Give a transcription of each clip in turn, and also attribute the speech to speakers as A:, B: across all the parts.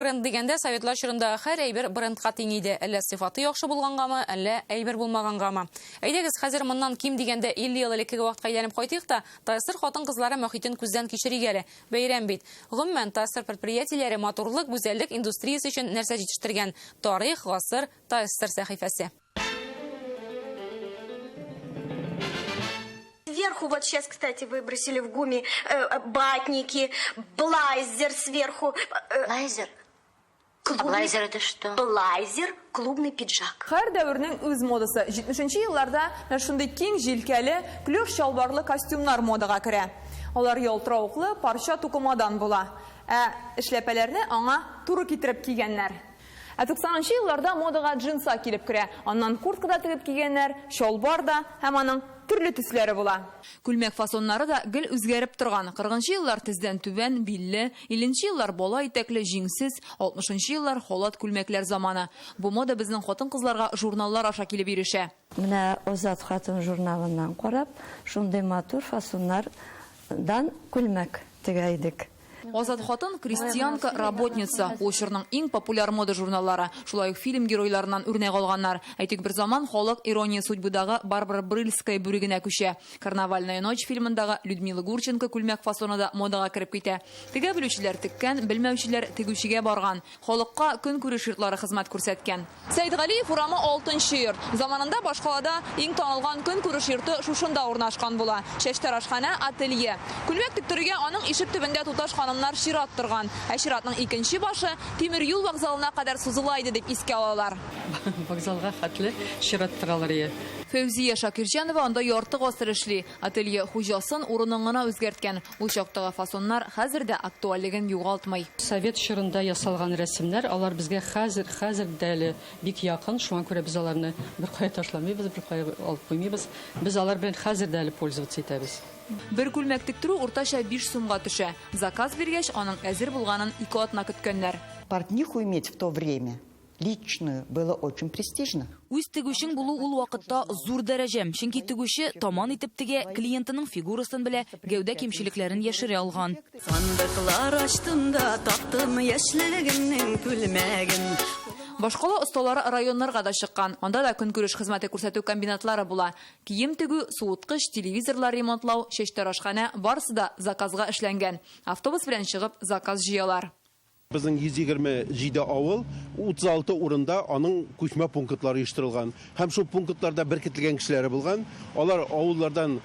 A: Бренд дигәндә, советлар чорында һәр әйбер брендка тиң иде. Әллә сыйфаты яхшы булгангамы, әллә әйбер булмагангамы. Әйдәгез, хәзер моннан ким дигәндә 50 ел элеккеге вакытка әйләнеп кайтыйк та, ТАССР хатын-кызлары мохитен күздән кичерик әле. Бәйрәм бит. Гомумән, ТАССР предприятиеләре матурлык, гүзәллек индустриясе өчен нәрсә җитештергән? Тарих, гасыр, ТАССР сәхифәсе.
B: Сверху вот сейчас, кстати, выбросили в ГУМе батники, блайзер сверху.
C: Блайзер? А блайзер это что?
B: Блайзер, клубный пиджак.
D: Һәр дәвернең үз модасы. 70 нче елларда менә шундый киң җилкәле, клеш чалбарлы костюмнар модага керә. Алар ялтыравыклы парча тукымадан була. Ә эшләпәләрне аңа туры китереп кигәннәр. Ә 90 нчы елларда модага джинса килеп керә. Аннан куртка да тегеп кигәннәр, чалбар да һәм аның төрле төсләре була. Күлмәк фасоннары да гел үзгәреп торган. Кырыгынчы еллар тездән түбән, билле, илленче еллар бала итәкле, җиңсез, алтмышынчы еллар халат күлмәкләр заманы. Бу мода безнең хатын-кызларга журналлар аша килеп ирешә.
E: Менә Озат хатын журналыннан карап, шундый матур фасоннар дан күлмәк тегә идек.
D: Азат хатын, Крестьянка, Работница, ул чорның иң популяр мода журналлары. Шулай ук фильм геройларыннан үрнәк алганнар. Әйтик, берзаман халык Ирония судьбыдагы Барбара Брыльская бүрегенә күчә. Карнавальная ночь фильмындагы Людмила Гурченко күлмәк фасоны да модага кереп китә. Тегә белүчеләр теккән, белмәүчеләр тегүчегә барган. Халыкка көнкүреш йортлары хезмәт күрсәткән. Сәетгалиев урамы алтынчы йорт. Заманында башкалада иң танылган көнкүреш йорты шушында урнашкан була. Чәчтарашханә, ателье. Күлмәк тектерүгә аның ишек төбендә туташ-ханымнар чират торган. Ә чиратның икенче башы тимер юл вокзалына кадәр сузыла иде дип искә алалар.
F: Вокзалга хәтле чират торалар ие.
D: Фәүзия Шакирҗанова анда ярты гасыр эшли. Ателье хуҗасын урынын гына үзгәрткән. Ул чактагы фасоннар хәзер дә актуальлеген югалтмый.
F: Совет чорында ясалган рәсемнәр, алар безгә хәзер, хәзер дә әле бик якын, шуңа күрә без аларны беркая ташламыйбыз, беркая алып куймыйбыз. Без алар белән хәзер дә әле пользоваться итәбез.
D: Бер күлмәк тектерү уртача 5 сумга төшә. Заказ биргәч, аның әзер булганын ике атна көткәннәр.
G: Портниху иметь в то время личную было очень престижно.
H: Үз тегүчең булу ул вакытта зур дәрәҗә, чөнки тегүче таман итеп тегә, клиентының фигурасын белә, гәүдә кимчелекләрен яшерә алган.
I: Сандыклар ачтым да таптым яшьлегемнең күлмәген.
D: Башкала осталары районнарга да чыккан. Анда да көнкүреш хезмәте күрсәтү комбинатлары була. Кием тегү, суыткыч, телевизорлар ремонтлау, чәчтарашханә, барысы да заказга эшләнгән. Автобус белән чыгып, заказ җыялар.
J: Безнең 127 авыл, 36 урында аның күчмә пунктлары оештырылган. Һәм шул пунктларда беркетелгән кешеләре булган. Алар авыллардан,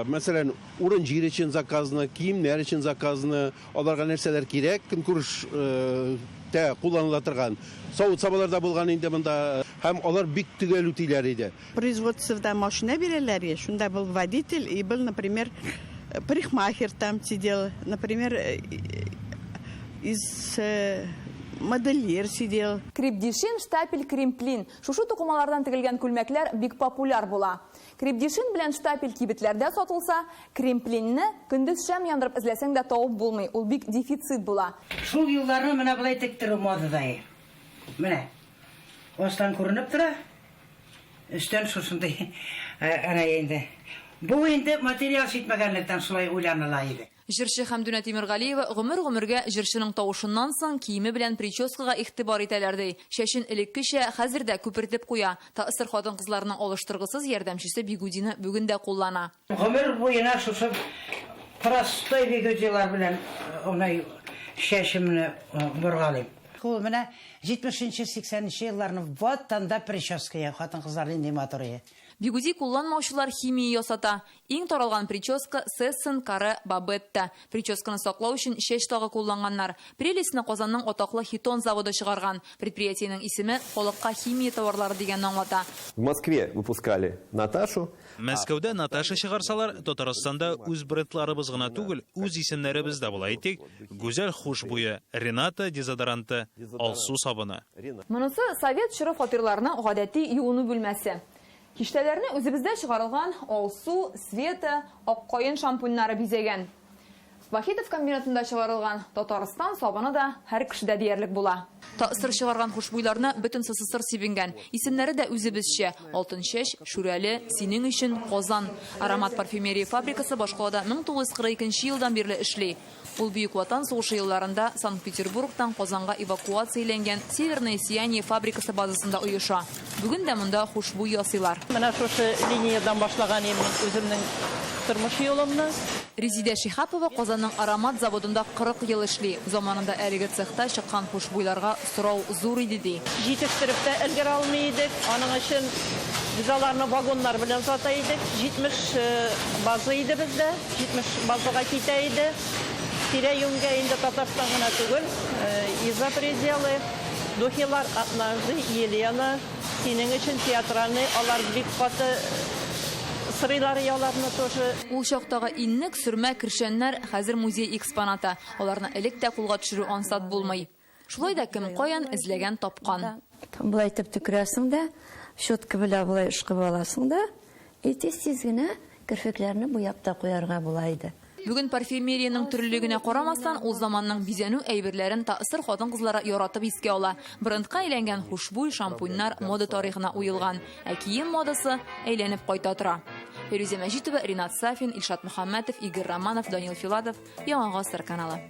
J: мәсәлән, урын-җир өчен заказны, киемнәр өчен заказны, аларга нәрсәләр кирәк, көнкүрештә кулланыла торган савыт-сабалар да булган инде монда. Һәм алар бик төгәл үтиләр иде.
K: Производствода машина бирәләр, шунда был водитель и был, например, парикмахер там сидел, например, из модельер сидел.
D: Крепдешин, штапель, кремплин. Шушы тукымалардан тегелгән күлмәкләр бик популяр була. Крепдешин белән штапель кибетләрдә сатылса, кремплинны көндез шәм яндырып эзләсәң дә табып булмый, ул бик дефицит була.
L: Шул елларны менә болай тектерү модада. Менә астан күренеп тора, өстән шушындый әнә инде. Бу инде материал җитмәгәнлектән шулай уйланыла иде.
D: Җырчы Хәмдүнә Тимергалиева гомер-гомергә җырчының тавышыннан соң киеме белән прическага игътибар итәләр, ди. Чәчен элеккечә, хәзер дә күпертеп куя. ТАССР хатын-кызларының алыштыргысыз ярдәмчесе бигудины бүген дә куллана.
L: Гомер буена шушы простой бигудилар белән унай чәчемне боргалыйм. Ул менә җитмешенче, сиксәненче елларны вот анда прическа, хатын-кызлар нинди матур ие.
D: Бигуди кулланмаучылар химия ясата. Иң таралган прическа Сессен, Каре, Бабетта. Прическаны саклау өчен чәч тагы кулланганнар. Прелестьны Казанның атаклы Хитон заводы чыгарган. Предприятиенең исеме халыкка химия товарлары дигәнне аңлата.
M: В Москве выпускали Наташу.
N: Мәскәүдә Наташа чыгарсалар, Татарстанда үз брендларыбыз гына түгел, үз исемнәребез дә була. Әйтик, Гүзәл хушбуе, Рената дезодоранты, Алсу сабыны.
D: Монысы совет чоры фатирларының гадәти юыну бүлмәсе. Киштәләрне үзебездә чыгарылган Алсу, Света, Ак каен шампуньнары бизәгән. Вахитов комбинатында чыгарылган Татарстан сабыны да һәр кешедә диярлек була. ТАССР чыгарган хушбуйларны бөтен СССР сибенгән. Исемнәре дә үзебезчә. Алтын чәч, Шүрәле, Синең өчен, Казан. Аромат парфюмерия фабрикасы башкалада 1942 елдан бирле эшли. Ул Бөек Ватан сугышы елларында Санкт-Петербургтан Казанга эвакуацияләнгән Северное сияние фабрикасы базасында оеша. Бүген дә монда хушбуй ясыйлар.
O: Менә шушы линиядән башлаган идем мин үземнең тормыш юлымны.
D: Резидә Шиһапова Казанның Аромат заводында 40 ел эшли. Заманында әлеге цехта чыккан хушбуйларга сорау зур иде, ди.
O: Җитештереп тә өлгерә алмый идек. Аның өчен без аларны вагоннар белән сата идек. 70 база иде бездә. 70 базага китә иде. Тирә-юньгә инде Татарстан гына түгел, и за пределы. Духилар Однажды, Елена, Синең өчен, Театральный, алар бик каты сырыйлар и аларны тоже.
D: Ул чактагы иннек, сөрмә, кершәннәр хәзер музей экспонаты. Аларны элек тә кулга төшерү ансат булмый. Шулай да кем каян эзләгән, тапкан.
E: Болай итеп төкерәсең дә, щетка белән болай ышкып аласың да, и тиз-тиз генә керфекләрне буяп та куярга була иде.
D: Бүген парфюмериянең төрлелегенә карамастан, ул заманның бизәнү әйберләрен ТАССР хатын-кызлары яратып искә ала. Брендка әйләнгән хушбуй, шампуньнар мода тарихына уелган. Ә кием модасы әйләнеп кайта тора. Фирүзә Мәҗитова, Ринат Сафин, Илшат Мөхәммәтов, Игорь Романов, Данил Филатов, Яңа Гасыр каналы.